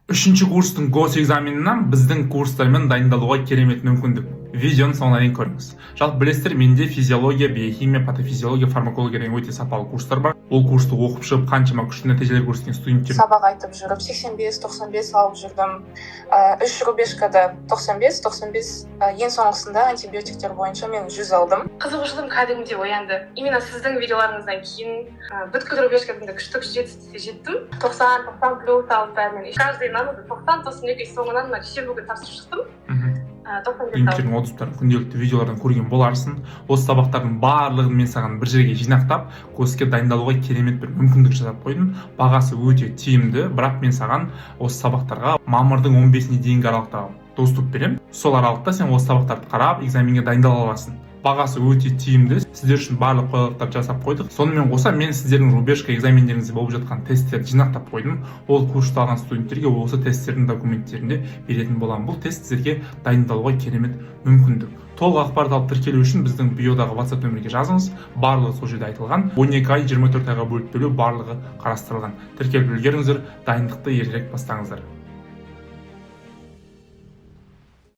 Үшінші курстың госэкзаменінен біздің курстармен дайындалуға керемет мүмкіндік. Видеоның соңына дейін көріңіз. Жалпы, білесіздер, менде физиология, биохимия, патофизиология, фармакология деген өте сапалы курстар бар. Ол курсты оқып шығып, қаншама күшті нәтижелер көрсеткен студенттер. Сабақ айтып жүріп, 85-95 алып жүрдім. Үш рубежкада 95, 95, ең соңғысында антибиотиктер бойынша мен 100 алдым. Қызығушылығым кәдімгідей оянды именно сіздің видеоларыңыздан кейін. Бүткіл рубежкамда күшті күшті жетістікке жеттім, 90, 90 плюс алып, бәрінен, каждыйынан 90, 92, соңынан мына дүйсенбі күні тапсырып шықтым. 95 алдым. Студенттердің отзывтарын күнделікті видеолардан көрген боларсың. Осы сабақтардың барлығын мен саған бір жерге жинақтап, госке дайындалуға керемет бір мүмкіндік жасап қойдым. Бағасы өте тиімді, бірақ мен саған осы сабақтарға мамырдың 15-іне дейінгі аралықта доступ беремін. Сол аралықта сен осы сабақтарды қарап, экзаменге дайындала аласың. Бағасы өте тиімді, сіздер үшін барлық қолайлықтарды жасап қойдық. Сонымен қоса, мен сіздердің рубежка экзамендеріңізде болып жатқан тесттерді жинақтап қойдым. Ол курсты алған студенттерге осы тесттердің документтерін де беретін боламын. Бұл тест сіздерге дайындалуға керемет мүмкіндік. Толық ақпарат алып, тіркелу үшін біздің биодағы WhatsApp нөмірге жазыңыз. Барлығы сол жерде айтылған: 12 ай, 24 айға бөліп төлеу, барлығы қарастырылған. Тіркеліп үлгеріңіздер, дайындықты ертерек бастаңыздар.